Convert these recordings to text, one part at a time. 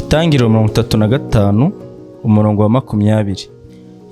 Itangiriro 35 umurongo wa 20.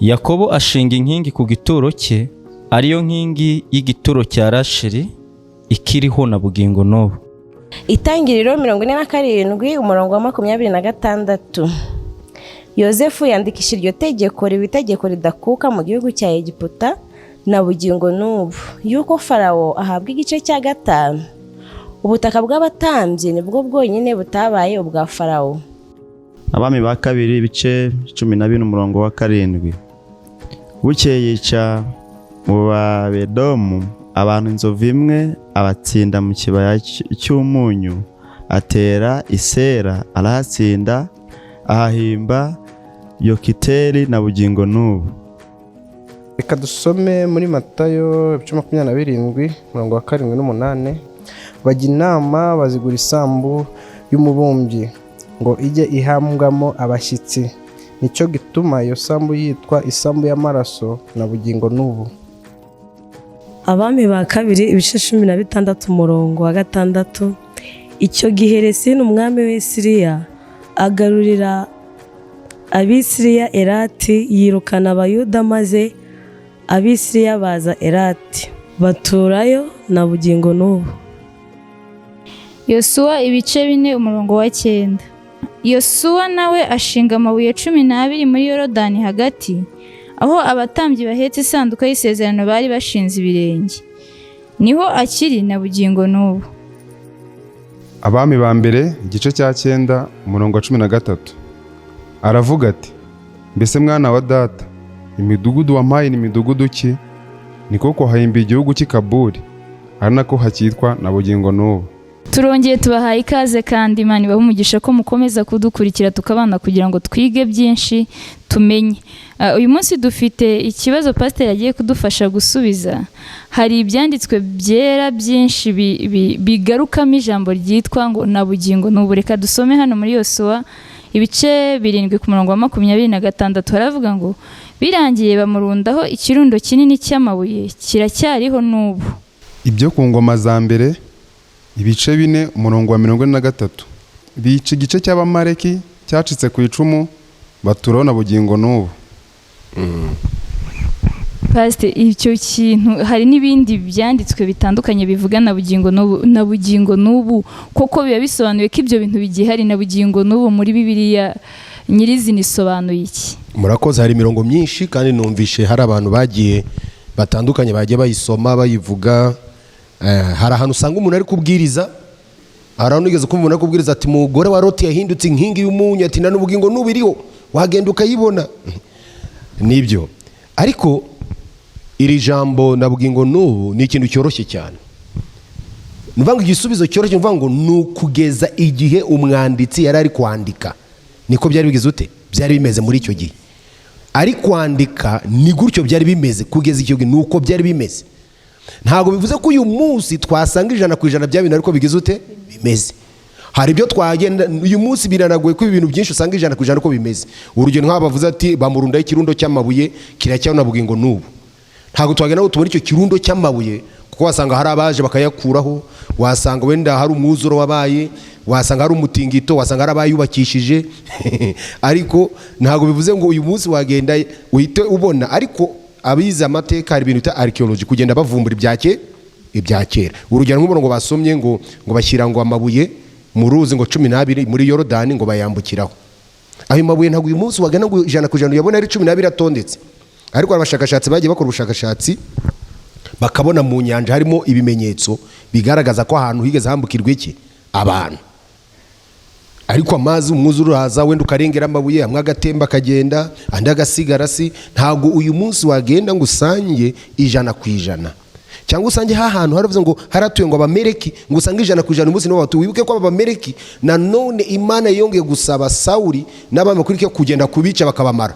Yakobo ashinga inkingi ku gituro cye, ariyo nkingi y'igituro cya Rasheli, ikiriho na bugingo n'ubu. Itangiriro 47 umurongo wa 26. Yozefu yandikisha iryo tegeko, riba itegeko ridakuka mu gihugu cya Egiputa na bugingo n'ubu, yuko Farawo ahabwa igice cya gatanu. Ubutaka bw'abatambyi nibwo bwonyine butabaye ubwa Farawo. Abami ba Kabiri, ibice 14, umurongo wa 7. Bukeye yica mu Babedomu abantu 1,000, abatsinda mu Kibaya cy'Umunyu. Atera Isera, arahatsinda, ahahimba Yokiteri na bugingo n'ubu. Reka dusome muri Matayo ibice 27, umurongo wa 7 n'umunani. Bajya inama, bazigura isambu y'umubumbyi ngo ijye ihambwamo abashyitsi. Nicyo gituma iyo sambu yitwa Isambu y'Amaraso na bugingo n'ubu. Abami ba Kabiri, ibice 16, umurongo wa 6. Icyo gihe Resini umwami w'i Siriya agarurira Abisiriya Elati, yirukana Abayuda, maze Abisiriya baza Elati, baturayo na bugingo n'ubu. Yosuwa ibice 4, umurongo wa 9. Yosuwa nawe ashinga amabuye 12 muri Yorodani hagati, aho abatambyi bahetse isanduku y'isezerano bari bashinze ibirenge. Niho akiri na bugingo n'ubu. Abami ba Mbere, igice cya 9, umurongo wa 13. Aravuga ati: "Mbese mwana wa data, imidugudu wampaye ni imidugudu ki?" Niko kuhahimba igihugu cy'i Kaburi, ari nako hakitwa na bugingo n'ubu. Turongeye tubahaye ikaze, kandi Imana ibahe umugisha ko mukomeza kudukurikira, tukabana kugira ngo twige byinshi, tumenye. Uyu munsi dufite ikibazo pasiteri agiye kudufasha gusubiza. Hari ibyanditswe byera byinshi bigarukamo ijambo ryitwa ngo "na bugingo n'ubu". Reka dusome hano muri Yosuwa ibice 7 ku murongo wa 26. Haravuga ngo: "Birangiye bamurundaho ikirundo kinini cy'amabuye, kiracyariho n'ubu." Ibyo ku Ngoma za Mbere, ibice 4, umurongo wa 43. Bica igice cy'Abamareki cyacitse ku icumu, baturaho na bugingo n'ubu. Pasite, icyo kintu, hari n'ibindi byanditswe bitandukanye bivuga "na bugingo n'ubu", "na bugingo n'ubu". Koko biba bisobanuye ko ibyo bintu bigihari na bugingo n'ubu? Muri Bibiliya nyirizina isobanuye iki? Murakoze. Hari imirongo myinshi, kandi numvishe hari abantu bagiye batandukanye bagiye bayisoma, bayivuga. Hari ahantu usanga umuntu ari kubwiriza, hari ahantu ugeze kumva umuntu ari kubwiriza ati: "Umugore wa Loti yahindutse inkingi y'umunyu", ati: "Na n'ubugingo n'ubu iriho, wagenda ukayibona." Nibyo, ariko iri jambo "na bugingo n'ubu" ni ikintu cyoroshye cyane. Ni ukuvuga ngo igisubizo cyoroshye, ni ukuvuga ngo ni ukugeza igihe umwanditsi yari ari kwandika, niko byari bigize ute, byari bimeze muri icyo gihe ari kwandika. Ni gutyo byari bimeze kugeza icyo gihe, ni uko byari bimeze. Ntabwo bivuze ko uyu munsi twasanga 100% bya bintu ariko bigize ute, bimeze. Hari ibyo twagenda uyu munsi, biranagoye ko ibintu byinshi usanga 100% uko bimeze. Urugero nk'aba bavuze ati: "Bamurundaho ikirundo cy'amabuye, kiracyabona bugingo n'ubu." Ntabwo twagenda ngo tubone icyo kirundo cy'amabuye, kuko wasanga hari abaje bakayakuraho, wasanga wenda hari umwuzuro wabaye, wasanga hari umutingito, wasanga hari abayubakishije. Ariko ntabwo bivuze ngo uyu munsi wagenda uhite ubona. Ariko abize amateka, hari ibintu bita archaeology, kugenda bavumbura ibya kera. Urugero nk'umurongo basomye ngo bashyira ngo amabuye mu ruzi ngo 12 muri Yorodani, ngo bayambukiraho ayo mabuye. Ntabwo uyu munsi wagana ngo 100% uyabona ari 12 atondetse, ariko hari abashakashatsi bagiye bakora ubushakashatsi, bakabona mu nyanja harimo ibimenyetso bigaragaza ko ahantu higeze hambukirwa iki, abantu. Ariko amazi, umwuzure uraza, wenda ukarengera amabuye amwe, agatemba akagenda, andi agasigara. Si ntabwo uyu munsi wagenda ngo usange 100%, cyangwa usange hahantu haravuze ngo haratuye ngo Abamereki, ngo usange 100% umunsi nibo batuye. Wibuke ko Abamereki nanone Imana yongeye gusaba Sawuri n'abami bakurikiye kugenda kubica, bakabamara.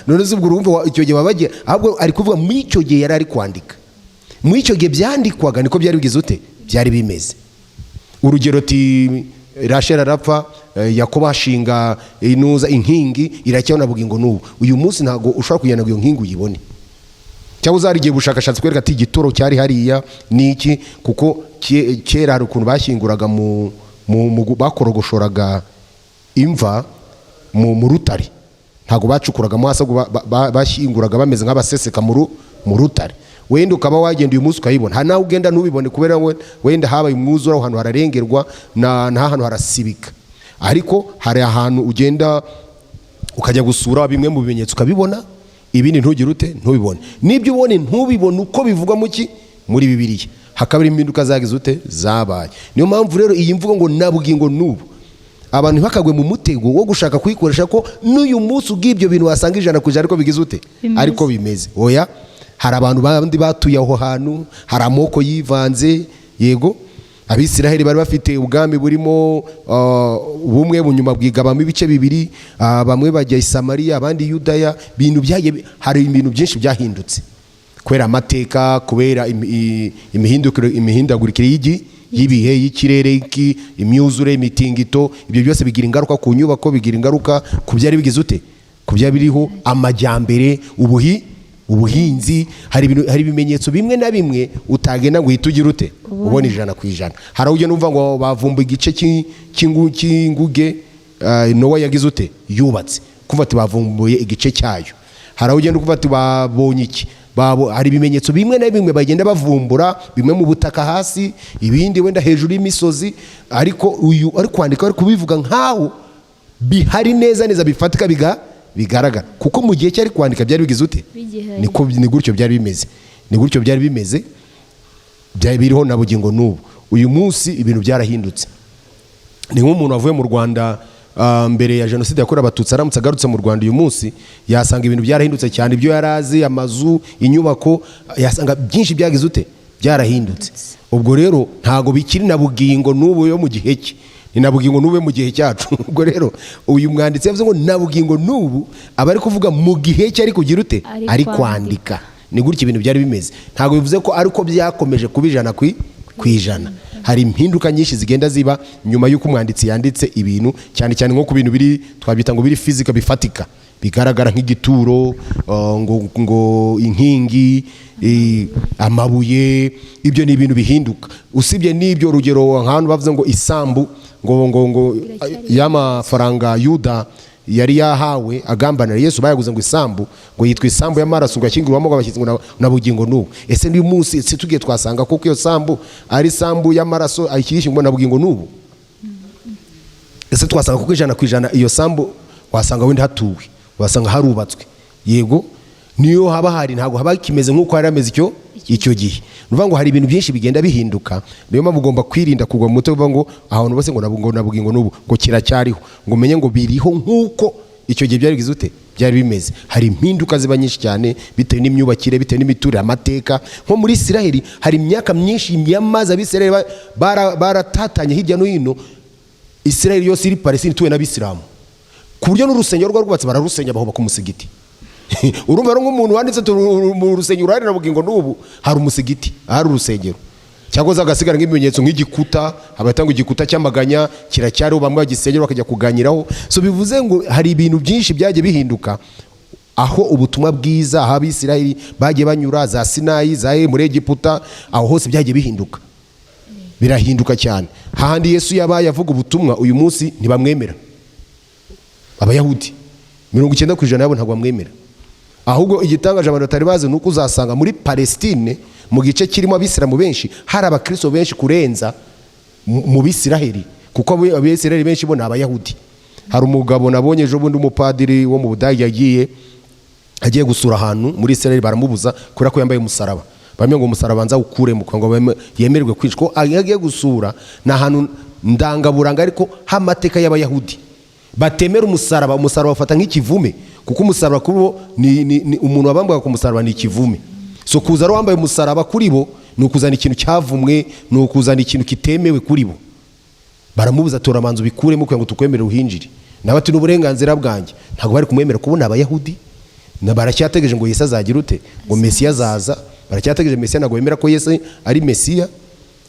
None se ubwo urumva icyo gihe baba bagiye? Ahubwo ari kuvuga muri icyo gihe yari ari kwandika, muri icyo gihe byandikwaga, niko byari bigize ute, byari bimeze. Urugero ti Rasheli arapfa, Yakobo ashinga inuza inkingi, iracyabona bugingo n'ubu. Uyu munsi ntabwo ushobora kugenda ngo iyo nkingi uyibone, cyangwa uzari igihe ubushakashatsi kwereka ati igituro cyari hariya ni iki, kuko kera hari ukuntu bashyinguraga mu Bakorogoshoraga imva mu rutare, ntabwo bacukuragamo hasi, ahubwo bashyinguraga bameze nk'abaseseka mu rutare. Wenda ukaba wagenda uyu munsi ukayibona, hari naho ugenda ntubibone kubera wenda habaye umwuzure, aho hantu hararengerwa na hantu harasibika. Ariko hari ahantu ugenda ukajya gusura bimwe mu bimenyetso ukabibona, ibindi ntugire ute, ntubibone. N'ibyo ubone ntubibone uko bivugwa muri Bibiliya, hakaba hari impinduka zagize ute, zabaye. Niyo mpamvu rero iyi mvugo ngo nabugingo n'ubu, abantu ntibakagwe mu mutego wo gushaka kuyikoresha ko n'uyu munsi ubw'ibyo bintu wasanga 100% ariko bigize ute, Bimeze. ariko bimeze. Oya, hari abantu bandi batuye aho hantu, hari amoko yivanze. Yego, Abisiraheli bari bafite ubwami burimo bumwe, bunyuma bwigabamo ibice bibiri, bamwe bajya i Samariya, abandi Yudaya. Ibintu byagiye hari ibintu byinshi byahindutse kubera amateka, kubera imihindagurikire y'ibihe, y'ikirere, imyuzure, imitingito. Ibyo byose bigira ingaruka ku nyubako, bigira ingaruka ku byari bigize ute, ku byari biriho, amajyambere, ubuhinzi. Hari ibimenyetso bimwe na bimwe utagenda ngo uhite ugire ute, ubona 100%. Hari aho ugenda umva ngo bavumba igice cy'inguge Nowa yagize ute, yubatse, kumva ati bavumbuye igice cyayo. Hari aho ugenda ukumva ati babonye iki, hari ibimenyetso bimwe na bimwe bagenda bavumbura, bimwe mu butaka hasi, ibindi wenda hejuru y'imisozi. Ariko uyu ari kwandika, ari kubivuga nkaho bihari neza neza, bifatika, bigaragara, kuko mu gihe cyari kwandika byari bigize ute, Bigihari. ni gutyo byari bimeze, ni gutyo byari bimeze, byari biriho na bugingo n'ubu. Uyu munsi ibintu byarahindutse. Ni nk'umuntu wavuye mu Rwanda mbere ya jenoside yakorewe Abatutsi, aramutse agarutse mu Rwanda uyu munsi yasanga ibintu byarahindutse cyane. Ibyo yari azi, amazu, inyubako, yasanga byinshi byagize ute, byarahindutse. Ubwo rero ntago bikiri na bugingo n'ubu yo mu gihe cye, ni na bugingo n'ubu yo mu gihe cyacu. Ubwo rero uyu mwanditsi yavuze ngo na bugingo n'ubu, aba ari kuvuga mu gihe cye ari kugira ute, Ari ari kwandika. Ni gutya ibintu byari bimeze. Ntabwo bivuze ko ariko byakomeje kuba 100%. Hari impinduka nyinshi zigenda ziba nyuma y'uko umwanditsi yanditse ibintu, cyane cyane nko ku bintu biri twabyita ngo biri physical, bifatika, bigaragara nk'igituro, ngo inkingi, amabuye. Ibyo ni ibintu bihinduka. Usibye n'ibyo, urugero nk'ahantu bavuze ngo isambu ngo y'amafaranga Yuda yari yahawe agambanira Yesu, bayaguze ngo isambu, ngo yitwa isambu y'amaraso, ngo yashyingurwamo abashyitsi, ngo na bugingo n'ubu. Ese n'uyu munsi si tugiye twasanga kuko iyo sambu ari isambu y'amaraso ayishyingurwa na bugingo n'ubu? Ese twasanga kuko 100% iyo sambu wasanga wenda hatuwe, wasanga harubatswe? Yego, niyo haba hari, ntabwo haba kimeze nk'uko hari hameze icyo gihe. Ni ukuvuga ngo hari ibintu byinshi bigenda bihinduka. Niyo mpamvu ugomba kwirinda kugwa mu mutego uvuga ngo ahantu bose ngo na bugingo n'ubu ngo kiracyariho, ngo umenye ngo biriho nk'uko icyo gihe byari bigize ute, byari bimeze. Hari impinduka ziba nyinshi cyane bitewe n'imyubakire, bitewe n'imiturire, amateka. Nko muri Isiraheli hari imyaka myinshi yamaze Abisiraheli baratatanye hirya no hino. Isiraheli yose iri Palestine ituwe n'Abisilamu, ku buryo n'urusengero rwa rwubatse bararusenya bahubaka umusigiti. Urumva rero nk'umuntu wanditse mu rusengero uruhare na bugingo n'ubu hari umusigiti, hari urusengero, cyangwa se hagasigara nk'ibimenyetso nk'igikuta, abatanga igikuta cy'amaganya kiracyariho, bamwe bagisengera bakajya kuganyiraho. So bivuze ngo hari ibintu byinshi byagiye bihinduka aho ubutumwa bwiza, aho Abisiraheli bagiye banyura, za Sinayi, za muri Egiputa, aho hose byagiye bihinduka, birahinduka cyane. Hahandi Yesu yabaye avuga ubutumwa, uyu munsi ntibamwemera. Abayahudi 90% yabo ntabwo bamwemera. Ahubwo igitangaje abantu batari bazi nuko uzasanga muri Palestine, mu gice kirimo Abisilamu benshi, hari abakristo benshi kurenza mu Bisiraheli, kuko Abisiraheli benshi bo ni Abayahudi. Hari umugabo nabonye ejo bundi, umupadiri wo mu Budage, agiye gusura ahantu muri Israel, baramubuza kubera ko yambaye umusaraba. Bamwe ngo umusaraba nza ukuremo kugira ngo yemererwe kwicwa. Ko agiye gusura ni ahantu ndangaburanga, ariko h'amateka y'Abayahudi batemera umusaraba. Umusaraba bafata nk'ikivume, kuko umusaraba kuri bo ni umuntu wabambwaga ku musaraba ni ikivume. So kuza ari wambaye umusaraba kuri bo ni ukuzana ikintu cyavumwe, ni ukuzana ikintu kitemewe kuri bo. Baramubuza, tora manzu bikuremo kugira ngo tukwemerere uhinjire. Nawe ati n'uburenganzira bwanjye. Ntabwo bari kumwemera kubona Abayahudi na baracyategereje ngo Yesu azagira ute, ngo Mesiya azaza. Baracyategereje Mesiya, ntabwo bemera ko Yesu ari Mesiya,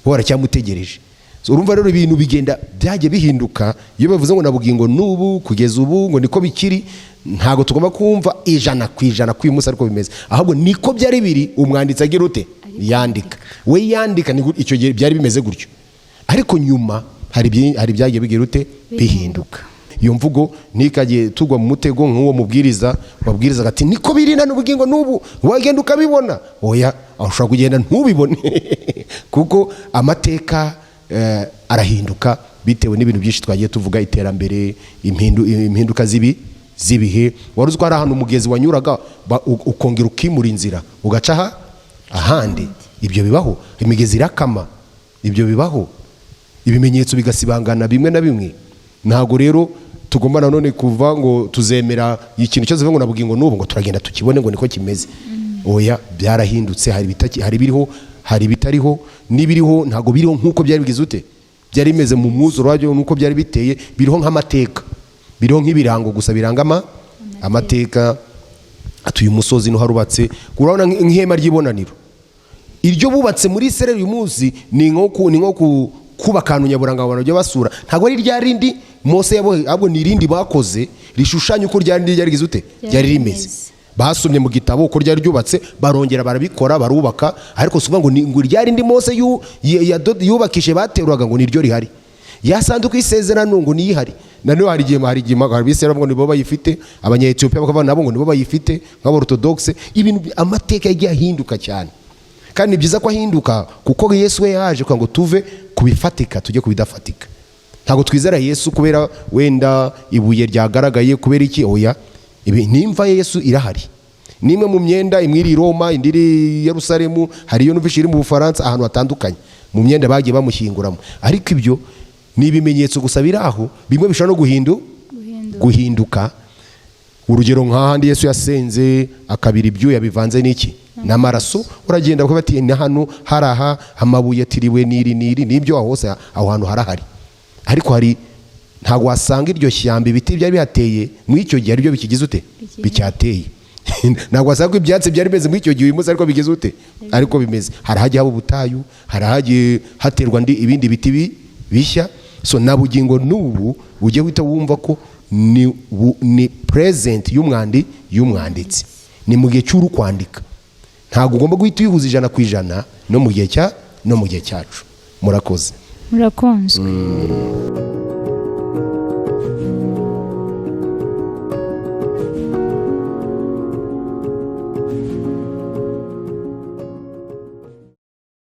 bo baracyamutegereje. So urumva rero ibintu bigenda byagiye bihinduka. Iyo bavuze ngo na bugingo n'ubu kugeza ubu ngo niko bikiri, ntabwo tugomba kumva 100% ko uyu munsi ariko bimeze, ahubwo niko byari biri umwanditsi agira ute, yandika. We yandika ni icyo gihe byari bimeze gutyo, ariko nyuma Hari ibyagiye bigira ute? Bihinduka. Iyo mvugo ntikajye tugwa mu mutego nk'uwo mubwiriza wabwirizaga ati niko biri na n'ubugingo n'ubu, wagenda ukabibona. Oya, ushobora kugenda ntubibone, kuko amateka arahinduka bitewe n'ibintu byinshi twagiye tuvuga, iterambere, impinduka z'ibihe. Wari uzi ko hari ahantu umugezi wanyuraga ukongera ukimura inzira ugaca ahandi? Ibyo bibaho. Imigezi irakama, ibyo bibaho. Ibimenyetso bigasibangana bimwe na bimwe. Ntabwo rero tugomba nanone kuva ngo tuzemera ikintu cyose ngo na bugingo n'ubu ngo turagenda tukibone ngo niko kimeze. Oya, byarahindutse. Hari ibiriho, hari ibitariho, n'ibiriho ntabwo biriho nk'uko byari bigize ute, byari bimeze mu mwuzuro wabyo, nuko byari biteye. Biriho nk'amateka, biriho nk'ibirango gusa biranga amateka. Atuye umusozi no harubatse, urabona nk'ihema ry'ibonaniro iryo bubatse muri Israel uyu munsi ni nko kubaka ahantu nyaburanga abantu bajya basura. Ntabwo ari rya rindi Mose yabohe, ahubwo ni irindi bakoze rishushanya uko rya rindi ryari ute, ryari rimeze. Basomye mu gitabo uko ryari ryubatse, barongera barabikora, barubaka. Ariko si ukuvuga ngo rya rindi Mose yubakishe bateruraga ngo niryo rihari. Ya sanduku y'isezerano ngo niyo ihari. Nanone hari igihe abisirayeli ngo nibo bayifite, abanyetiyopiya bakavuga nabo ngo nibo bayifite, nk'aborotodogise. Ibintu amateka yagiye ahinduka cyane, kandi ni byiza ko ahinduka, kuko Yesu we yaje kugira ngo tuve ku bifatika tujye ku bidafatika. Ntabwo twizera Yesu kubera wenda ibuye ryagaragaye, kubera iki? Oya, nimva Yesu irahari. Nimwe mu myenda, imwe iri i Roma, indi iri i Yerusalemu, hari iyo numvise iri mu Bufaransa, ahantu hatandukanye mu myenda bagiye bamushyinguramo. Ariko ibyo ni ibimenyetso gusa biri aho, bimwe bishobora no guhinduka. Urugero nk'ahandi Yesu yasenze akabira ibyuya bivanze n'iki, n'amaraso, uragenda bakavuga bati ni hano hari aha amabuye atiriwe n'iri n'iri n'ibyo, aho hose aho hantu harahari. Ariko hari ntabwo wasanga iryo shyamba ibiti byari bihateye muri icyo gihe aribyo bikigize ute, bicyateye. Ntabwo wasanga ibyatsi byari bimeze muri icyo gihe uyu munsi ariko bigize ute, ariko bimeze. Hari ahagiye haba ubutayu, hari ahagiye haterwa ibindi biti bishya. So na bugingo n'ubu ujye uhita wumva ko ni present y'umwanditsi, ni mu gihe cy'uri kwandika. Ntabwo ugomba guhita uyihuza 100% no mu gihe cyacu. Murakoze. Murakunzwe.